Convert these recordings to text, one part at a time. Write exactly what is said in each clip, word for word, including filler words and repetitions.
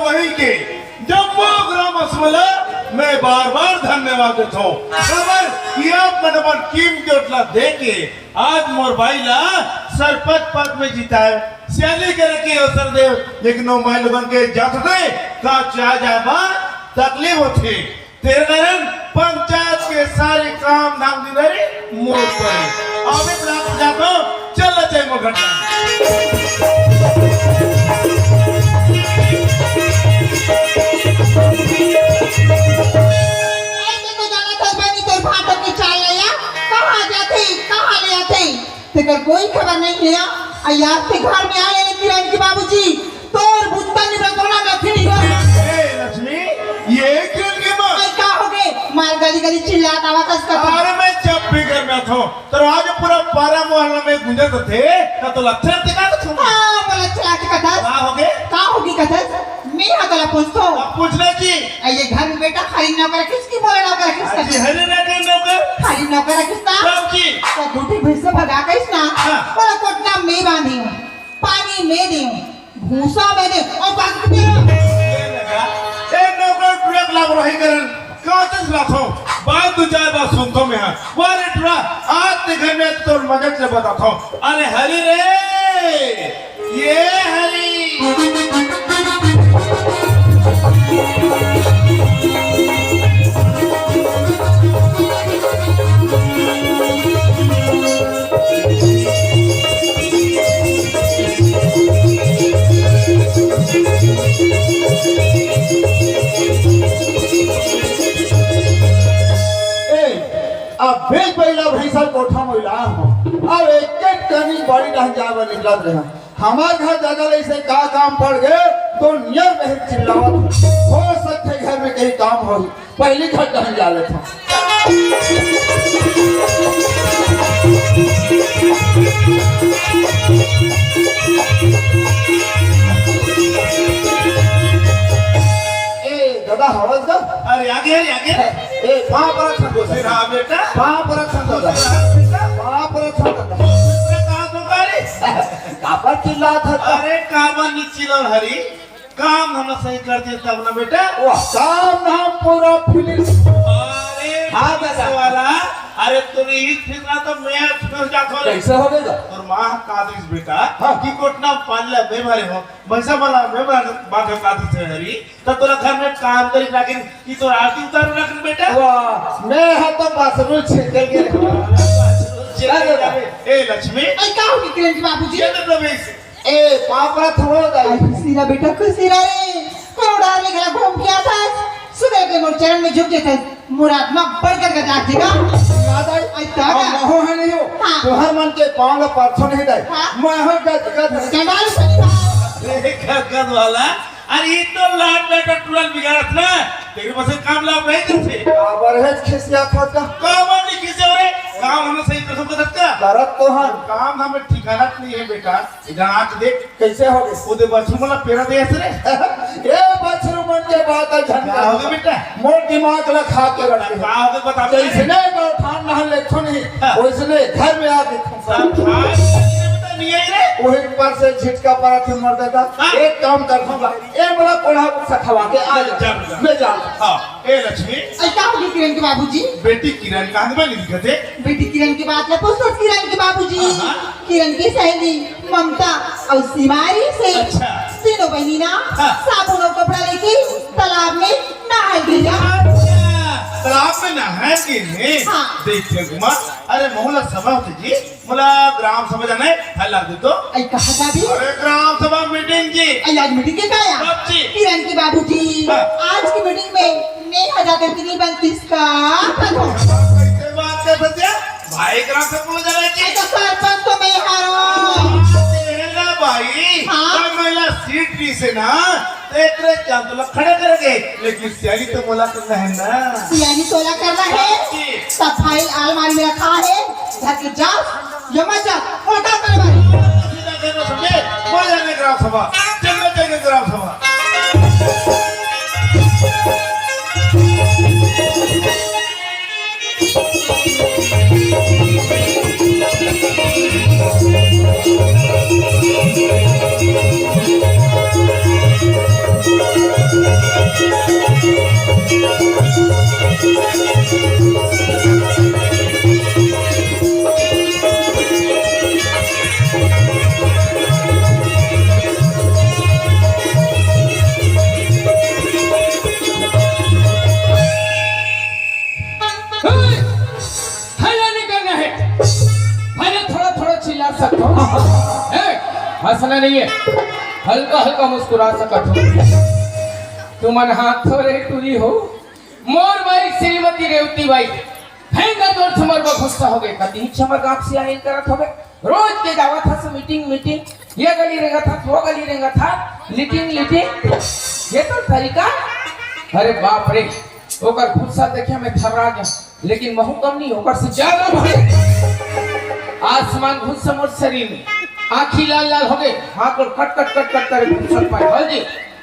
वही के जम्मो ग्रामस मन ला मैं बार-बार धन्यवाद देथों। काबर कि आप मन अपन कीमती वोट ला देके आज मोर बाई ला सरपंच पद में जिताए, सियानी करे के अवसर दे, लेकिन वो माई लोगन के जात दे का चा जाए मा तकलीफ होथे। तेरे कारण पंचायत के सारे काम धाम जिम्मेदारी मोर पर है। अमित रात जातो, चल चल मोर घर। ऐसे तो जाना था बनी तोर भाटो की चाल ले या, कहाँ जाते, कहाँ ले आते, तेकर कोई खबर नहीं है। आ यार ते घर में आए ले किरण के बाबूजी, तोर बुत्ता निबरा कोना लखनी हो। ए लक्ष्मी, ये किरण के माँ। अरे का हो गए? मार गली गली चिल्लात आवा कस का। अरे मैं जब भी घर में आथों, तो आज पूरा पारा मोहल्ला में गूंजत थे, ना तो लक्षण दिखा तो छूट। हाँ, बोला चला के कथस। का हो गए? का होगी कथस? मैं हा तोला पूछतो। अब पूछना जी। आ ये घर में बेटा खाली नौकर किसकी बोले नौकर किसका? जी हरे ना के नौकर। खाली नौकर किसका? सब जी। तो दूठी भैंस से भगा के इसना। हाँ। बोला कोटना में बांधी हूँ, पानी में दी हूँ, भूसा में दे और बाकी दे। ए नौकर ट्रक लाभ रही करन, कांच लाथो, बात दो चार बात सुनतो मैं हाँ। वारे टुरा, आज ते घर में तोर मगज से बताथो। अरे हरी रे, ये हरी। ए, अब भेज पहिला भैंसा कोठा में लाया हूँ। अब एक एक कनी बाड़ी डहन जाए बर निकलत रहे। हमार घर जगह ले से का काम पड़ गए, तो नियर बहन चिल्लावत हो सकते घर में कहीं काम हो। पहली घर डहन जा लेता हूँ। ए, दादा, हवस दा? अरे, आगे, अरे, आगे। ए, पाँव परत हन, दोस्त। हाँ, बेटा। पाँव परत हन, दादा। हाँ, बेटा। पाँव परत हन, दादा। बेटा, कहाँ तो गाड़ी? काबर चिल्लात हस? अरे, काबर नहीं चिल्लाओ, हरी? काम हम सही कर दिए तब ना, बेटा। वाह, काम नाम पूरा फिनिश। अरे, हाँ, पुलिस दादा। वाला, अरे, तू नहीं फिरना तो मैं फिर जाता हूँ। कैसे हो गया? और माँ का दिस, बेटा, हाँ। कि कोटना पानी ला मैं भरे हो, भैंसा वाला मैं भर, बांध का दिस है, हरी। तो तोरा घर में काम करी लागिन कि तोर आरती उतारू लागिन बेटा? वाह, मैं हा तो बाथरूम छेकल के। बाथरूम छेकल के। ए लक्ष्मी। अरे का होगी किरण के बाबूजी? ये तो प्रवेश। ए पापड़ा थोड़ो दाई। अरे खुशी रहा बेटा, खुशी रहा रे। करोड़ा में गया घूम के आता। सुबह के मोर चरण में झुक जाता। मोर आत्मा बढ़ कर के जाग जाएगा। याद आई? आई तो और ना। महो है नहीं हो। हाँ। तुहर मन के पाँव ला परछो नहीं दाई। हाँ। मैं हर गद गद। चंडाल सही बात। अरे गद गद वाला। अरे, ये तो लाट लाट टूरा ल बिगाड़त ना, तेरे बस काम लाभ नहीं करते। काबर है खिसिया खोज का? काबर नहीं खिसे हो रे? काम हमने सही कसम का धक्का। करत तो हन। काम हमें ठिकाना नहीं है बेटा। इधर आके देख। कैसे हो गए? वो दे बछरू मला पेरा दे ऐसे रे। ये बछरू मन के बात है झंडा। क्या हो गया बेटा? मोर दिमाग ला खा के रख दे। क्या हो गया बता दे। जैसने गौठान नहर ले छो नहीं, हाँ। वैसने घर में आके सब खाए बेटा नहीं आई रे। वही पर से झिटका पड़ा थे मर देता। हाँ। एक काम कर दूंगा। ए, मोला कोढ़ा सखवा के आ जा। जा, जा। मैं जा। हाँ, ए लक्ष्मी। अरे, का होगी किरण के बाबूजी? बेटी किरण कहाँ के बानी दिखत हे? बेटी किरण के बात ला पूछत किरण के बाबूजी। हाँ, हाँ। किरण के सहेली ममता अउ सिमारी से अच्छा। तीनों बहिनी ना हाँ। साबुन अउ कपड़ा लेके तालाब में नहाए गे। अच्छा, तालाब में नहाए गे हे। हाँ। देख के घुमा। अरे, मोहला सभा होती जी। मोला ग्राम सभा जाना है, हल्ला दे तो। आई कहाँ जाबी? अरे ग्राम सभा मीटिंग जी। आई आज मीटिंग के का या? कब जी? किरण के बाबूजी। हाँ। आज की मीटिंग में मैं हजार के तीन बनतीस का कथो। कैसे बात कर सकते हैं? भाई ग्राम सभा में जाना जी। आई तो सरपंच तो मैं हारो। तेरा भाई, हाँ। तो महिला सीट भी से ना, तेरे चांद ला खड़ा करेंगे, लेकिन सियानी तो मोला करना है ना। सियानी तोला करना है। जी। सब फाइल अलमारी में रखा है, घर के जा, ये मत जा, उल्टा कर भाई। सीधा करना समझे, मजा नहीं ग्राम सभा, चलना चाहिए ग्राम सभा। ए, हंसना नहीं है, हल्का हल्का मुस्कुरा सकत हो। तुमन हाथ थोरे टूरी हो। मोर बाई श्रीमती रेवती बाई, भयंकर जोर से मोर पर गुस्सा हो गए। कति ही छमर गांव से आइन करत हो गए, रोज के जावत हस मीटिंग मीटिंग, ये गली रेंगत हस, वो गली रेंगत हस, लीटिंग लीटिंग, ये तो तरीका। अरे बाप रे, ओकर गुस्सा देखे मैं थर्रा गया। लेकिन महू कम नहीं, ओकर से ज्यादा भरे आसमान घुस मोर शरीर में। आँखी लाल लाल हो गए, हाथ गोड़ कट कट कट कट करे घुस पाए। हाँ जी,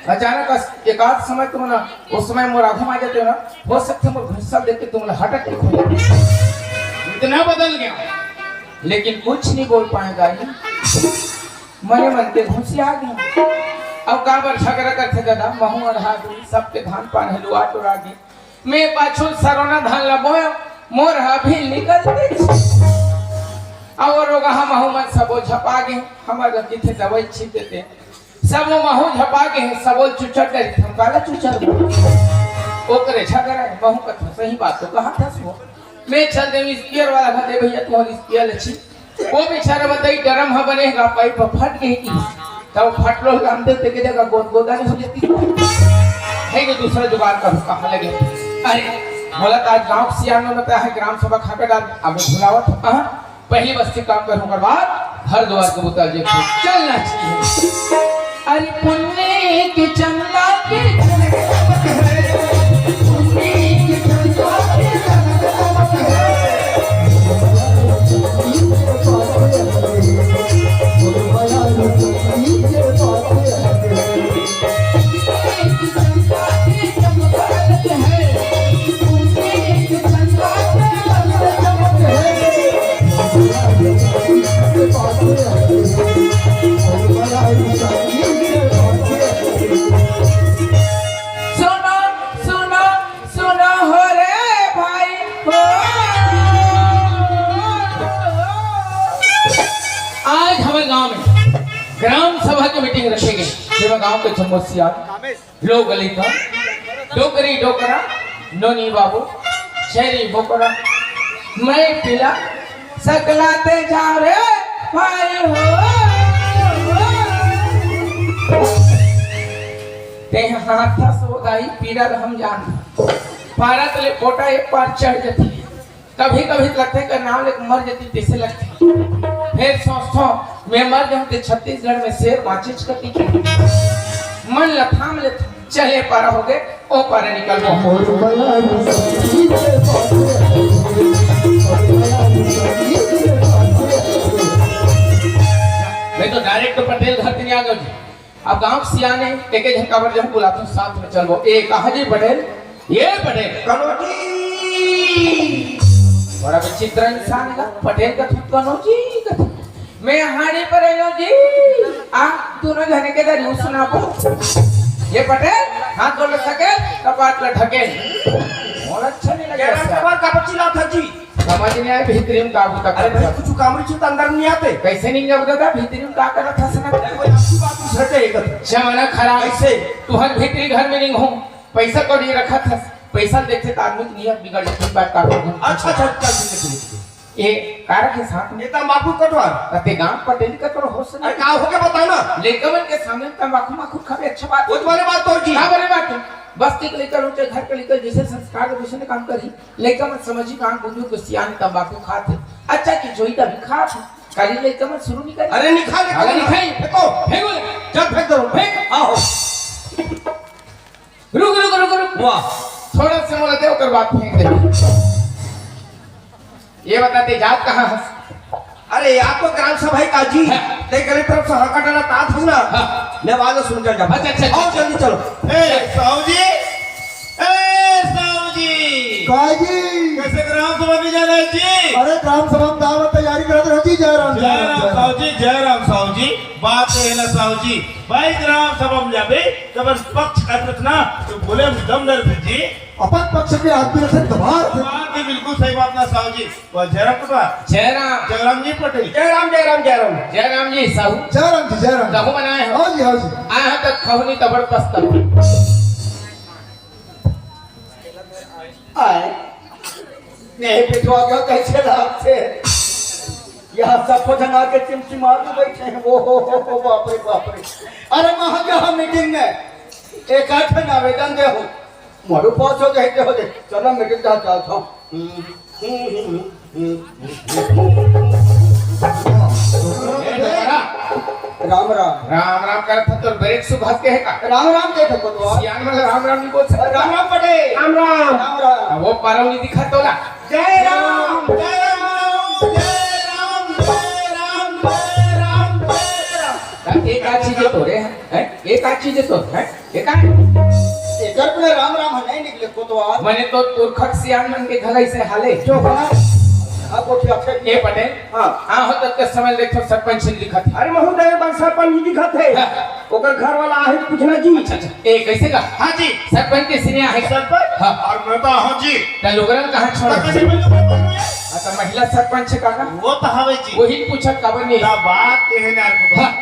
अचानक अस-, एक आध समय तुम ना, उस समय मोर आँखों में आ जाते हो ना, हो सकते मोर घुस्सा देख के तुम ना हटक के खो जाते। इतना बदल गया, लेकिन कुछ नहीं बोल पाएगा ये। मने मन के घुसिया गया। अब का बर झगड़ा करथे दादा, महू अढ़ा दी, सबके धान पान हलुआ टोरा दी। मैं पाछू सरोना धान ल बोयो, मोर ह अभी निकलते। अउ रोगहा महू मन सबो झपा गे, हमर ल किथे दवाई छीट देते। सबो महू झपा गे हे, सबो चुचर डरी, हम काला चुचर बोल। ओकरे झगड़ा हे, महू कथो सही बात तो कहा था सो। मैं चल देवी स्पीयर वाला घर दे भैया, तू स्पीयर ले छी। वो बेचारा बताई, ड्रम ह बने गा, पाइप ह फट गई की, तब फटलो लाम दे, तेके जगह गोद गोदा नहीं हो जाती। है कि दूसरा जुगाड़ करूँ, कहाँ लगे? अरे, बोला तो आज गांव के सियान में बताया है, ग्राम सभा खा के डाल, अब भुलावत, हाँ, पहली बस्ती काम करूँ, ओकर बाद घर द्वार को उतार जे चलना चाहिए। अरे पुण्य के चंदा के झलक है, पुण्य के चंदा के झलक है। सुनो, सुनो, सुनो हो रे भाई हो। आज हमर गांव में ग्राम सभा के मीटिंग रखे गए, जेमा गांव के जम्मो सियान, लोग लइका, डोकरी डोकरा, नोनी बाबू, छेरी बोकरा, मैं पिला, सकलाते जा रे भाई हो। ते हाथ सो दाई पीड़ा ल हम जान। पारा तले पोटा एक बार चढ़ जथे। कभी-कभी लगथे कि नाव लेके मर जती तइसे लगथे। फेर सोचथों, मैं मर जाहूं ते छत्तीसगढ़ में शेर बांचेच कती के। मन ल थाम लेथों, चले पारा होगे, ओ पारा निकलबो। मोर बयान सही के बात है, मोर बयान सही के बात है। मैं तो direct पटेल घर के नहीं आ गया जी। अब गांव के सियाने, एक एक झन काबर जब बुलाथों, साथ में चलबो। ए, कहा जी पटेल? ए पटेल। कनौजी। बड़ा विचित्र इंसान हे, पटेल कथों, कनौजी कथों। मैं हाड़ी पर आयो जी। आ, दोनों झने के दरी उसना को। ए पटेल, हाथ जोड़ सके, कपाट ल ढके। मोला अच्छा नहीं लगे। कपाट का बच्ची लात है जी। समझ नहीं आए, भीतरी में काबू तक अरे भाई, कुछ काम रही तो अंदर नहीं आते। कैसे नहीं जाबो दादा, भीतरी में का करत हस ना? अरे कोई अच्छी बात नहीं, सटे एक। जमाना खराब। कैसे? तुहर भीतरी घर में नहीं हो, पैसा कौड़ी रखत हस, पैसा देखते तो आदमी की नीयत बिगड़ जाती, बात का करूं? अच्छा, अच्छा, चल, ठीक है, ठीक है। ये कारक के साथ में ये तंबाकू कटवा। अते गांव पटेल का तो हो सके। अरे का हो गया बता ना। लेकिन के सामने तंबाकू माखू खावे अच्छा बात। वो तुम्हारे बात तो जी। का बड़े बात है? बस्ती के लेकर हो चाहे घर के लेकर, जैसे संस्कार वैसे काम करी। लइका मन समझी, गांव बुजुर्ग सियान तंबाकू खात हे, अच्छा की जोई तभी खात हे। काली लइका मन शुरू नहीं करे। अरे नहीं खा ले, अरे नहीं खाई। फेंको, फेंको, चल फेंक दो, फेंक। आहो। रुक, रुक, रुक, रुक। वाह। थोड़ा से मोला दे, ओकर बाद फेंक दे। ये बता, ते जात कहाँ हस? अरे, आप तो ग्राम सभा ही काजी। हाँ। ते गलत तरफ से हाका डाला तात हस ना। हाँ। ले वाला सुन कर जा। अच्छा, अच्छा, अच्छा, आओ, अच्छा। जल्दी चलो। ए, साहू जी। ए, साहू जी। काजी। कैसे ग्राम सभा में जाना है जी? अरे, ग्राम सभा में दावत तैयारी करत रहो जी। जय राम, जय राम, जय राम। साहू जी, जय राम साहू जी। बात ये है ना साहू जी, भाई ग्राम सभा में जाबे, जब पक्ष करत ना, तो बोले हम दम दर जी। अपन पक्ष के आदमी रखे दबार थे। बात ये बिल्कुल सही बात ना साहू जी। वाह, जयराम पटेल। जयराम। जयराम जी पटेल। जयराम, जयराम, जयराम। जयराम जी, साहू। जयराम जी, जयराम। कहूँ बनाए हो? हाँ जी, हाँ जी। आए हैं तो खहुनी तबड़ पस्तर। आए। नहीं पिटवा गया कैसे लाभ थे? यहाँ सबको झन आके चिमचिमा के बैठे हैं। ओ हो हो हो, बाप रे, बाप रे। अरे, मैं हा मीटिंग में एक आठ ठन आवेदन दे हूँ, मोरू पास हो जाए, हो जाए। चलो, मीटिंग का चलता हूँ। राम राम। राम राम करत ह, तोर ब्रेक सुबह के हे का? राम राम के थको तो। सियान मन राम राम नहीं बोल सकता। राम राम पटेल। राम राम। राम राम। अब वो परौनी दिखा तोला। जय राम, जय राम, जय राम, जय राम, जय राम, जय राम। त एक आध चीज तो रे, हैं? एक आध चीज तो, हैं? एक आध। एकर बिना राम राम ह नहीं निकले कोतवाल। मने तो पुरखक सियान मन के घला इसे हाले। जो है, अब वो क्या थे? ए पटेल। हाँ। हाँ, हो तक के समय देखो सरपंच लिखत हे। अरे महोदय, बन सरपंच जी दिखत हे। हाँ। ओकर घर वाला आहे, पूछना जी। अच्छा, अच्छा। ए, कैसे का? हाँ जी। सरपंच के सिने आहे का? सरपंच? हाँ। और मैं तो हूँ जी। त लुगरन कहाँ छोड़ा? सरपंच जी, मैं तो बोल रहा हूँ। अच्छा, महिला सरपंच का का? वो तो हवे जी। वही पूछत काबर नहीं? त बात ये है ना यार को। हाँ।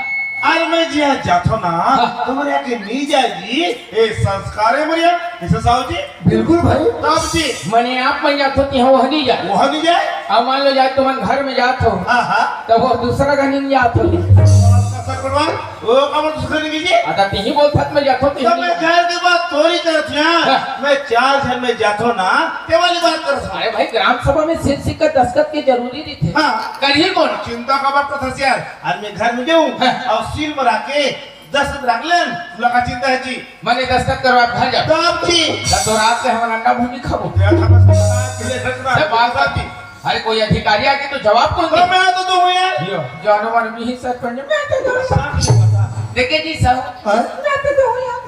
अरे मैं जी यहाँ जाथो ना, हाँ। तुम्हारे यहाँ के नहीं जाए जी। ए, संस्कार है मरिया, ऐसे साहू जी। बिल्कुल भाई। तब जी। मने आप मन जात हो कि हाँ, वह नहीं जाए। वह नहीं जाए? अब मान लो जाए तुमन घर में जात हो, हाँ, हाँ। तब वो दूसरा का नहीं जात हो। आपका सर पटवार, वो कमर दूसरा नहीं कीजिए। अदा तीही बोल थक में जात हो कि तब नहीं मैं जाए? घर के बात थोड़ी करत हूँ, हाँ। हाँ। मैं चार घर में जात हो ना, ते वाली बात करत हूँ। अरे भाई, ग्राम सभा में सिर सिक्का दस्तखत के जरूरी नहीं थे। हाँ। करिए कौन? चिंता का बात तो था यार, आज मैं घर में जाऊँ हाँ। और सील मरा के दस्तखत रख लेन, तुला का चिंता है जी? मने दस्तखत करवा घर जा। तब जी। तब तो रात से हम अंडा भूजी खाबो। क्या था बस, बस, बस, बस, सब बात बस, करती। अरे कोई अधिकारी आके तो जवाब कौन तो दे? मैं तो दूँ यार। यो, जानो मानो भी ही सरपंच, मैं तो दूँ। साफ से बता। देखे जी साहब, हाँ? मैं तो दूँ यार।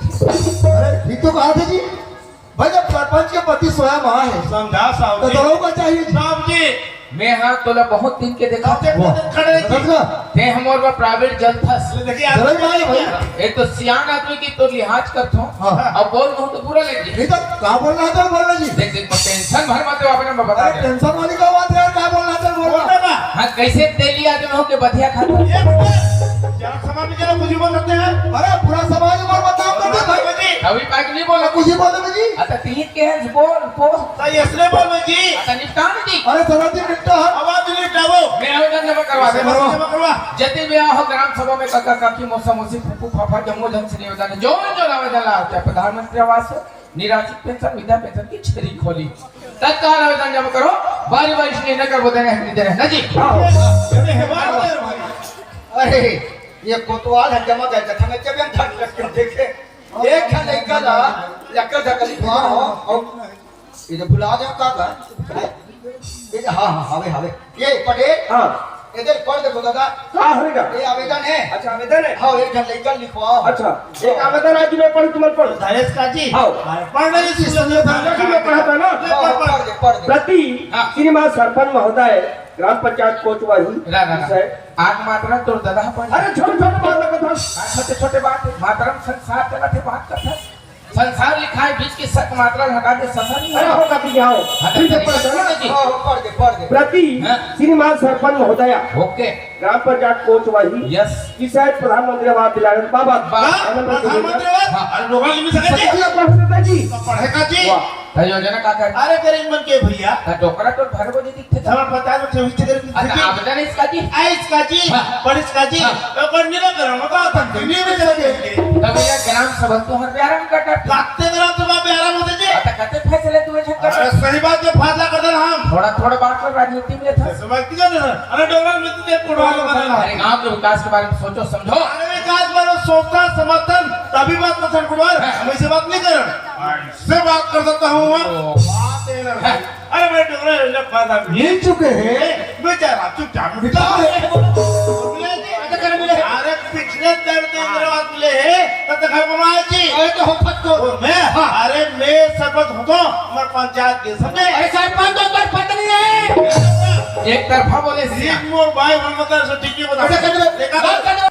अरे ठीक तो कहा था जी। भाई, जब सरपंच के पति स्वयं आए हैं, समझा साहब तो जी। तोरो का चाहिए जी। साहब जी। मैं हाँ तोला बहुत दिन के देखा। आप एक वाह। दिन खड़े रहिए। समझ गया? ते हमर बर प्राइवेट जल थस। ले देखिए, जरूर आप मांगे भैया। एक तो सियान आदमी की तो लिहाज करथो। हाँ। अब बोल कहूँ तो बुरा लग जाए। नहीं तो का बोलना है तो बोलना जी। देख, देख, टेंशन भर मत हो, आपने मैं बता अरे दे। टेंशन वाली का बात है यार, का बोलना है तो बोलना। बोलना ना। हाँ, कैसे तेली आदमी हो के बधिया खाता? ये बोलते हैं। जरा समाज में जरा बुझी बोल सकते हैं। अरे पूरा समाज में बदनाम कर दे भाई। जी। अभी पाक नहीं बोला। बुझी बोल दे जी। अच्छा, तीन के हैं, बोल, बोल। त इसने बोल में जी। अच्छा, निपटान जी। अरे सरदार जी, निपटा है। आवाज निपटाओ। मैं आवेदन जमा करवा दे। जमा करवा। जति भी आहो ग्राम सभा में काका काकी मौसा मौसी फूफू फाफा जम्मो जन से निवेदन है। जो जो आवेदन ला होता है प्रधानमंत्री आवास हो, निराश्रित पेंशन, वृद्धा पेंशन की छेरी खोली। तत्काल आवेदन जमा करो। बारी बारी से न करबो देने हैं, देने हैं ना जी। हाँ, हाँ, देने हैं, बार बार भाई। अरे, ये कोतवाल है जमा कर देता मैं जब हम थक थक के देखे। एक ठन लइका ला, लक्कर धक्का लिखवा हो, हो। ये तो भुला जाओ का का? ये, हाँ, हाँ, हवे, हवे। ये पटेल, हाँ। इधर पढ़ देखो दादा। का होएगा? ये आवेदन है। अच्छा, आवेदन है। हाँ, एक ठन लइका लिखवा हो। अच्छा, एक आवेदन आज मैं पढ़, तुम पढ़। धनेश का जी। हाँ। हाँ, पढ़ रही थी, सुन लो, धनेश का जी, मैं पढ़ा था ना? हाँ, हाँ, पढ़ दे, पढ़ दे। प्रति हाँ। श्रीमान सरपंच महोदय, ग्राम पंचायत कोचवाही रा, रा, रा। विषय। आज मात्रा तोर दादा पढ़। अरे, छोटे छोटे बात का था। हाँ, छोटे छोटे बात है। मात्रा में संसार चला थे, बात का था। संसार लिखा है, बीच की सक मात्रा हटा दे, ससा नहीं अरे, होगा। हो, काकी, आओ। हाँ, फिर से पढ़ दो ना। जी। हाँ, हाँ, पढ़ दे, पढ़ दे। प्रति हाँ। श्रीमान सरपंच महोदया। ओके। ग्राम पंचायत कोचवाही। यस। विषय प्रधानमंत्री आवास दिलाने बाबत। बा-, आनंद प्रधानमंत्री आवास? हाँ। अरे, लोगों ने मिल सके जी? सत्य प्रभु जी। तो पढ़े का जी? वाह। तो योजना का कर? अरे, गरीब मन के भैया। तो डोकरा तो भर बजे दिखते थे। हमारे पचास में चौबीस थे, गरीब अच्छा, दिखते। आवेदन इसका जी? आ, इसका जी? हाँ। पर इसका जी? हाँ। तो पर निराकरण होता था, दुनिया में चले गए। तो भैया, ग्राम सभा तो हर प्यारा में कटा। काटते ग्राम सभा प्यारा होते जी? अच्छा, कते फैसले तू ऐसे कर? अरे, सही बात है, फासला कर देना हम। थोड़ा, थोड़ा बात कर, राजनीति में था। समझ के जाने ना। अरे, डोंगर में तो देख, कुड़वा लो, करना। अरे, गांव के विकास के बारे में सोचो, समझो। अरे, विकास बारे में सोचता, समर्थन, तभी बात करता, कुड़वा। हाँ। हम ऐसे बात नहीं कर रहे। हाँ, इससे बात कर सकता हूँ मैं। ओ। बात है ना भाई। हाँ। अरे, मैं डोंगर में जब बात आ गई। मिल चुके हैं। ए, बेचारा, चुपचाप मिटा। मिटा। बोले जी, अच्छा, कर मिले। अरे, पिछले दर्द में मेरे बात मिले हैं, तब तक हम आए जी। अरे, तो हम फट को। ओ, मैं? हाँ। अरे, मैं सरपंच हूँ तो, हमारे पंचायत के समझे? अरे, सरपंच तो, तो पत्नी है। एक तरफा बोले सिया। एक मोर भाई, हम बता, सो ठीक ही बता। अच्छा, कर दो। देखा? बात कर दो।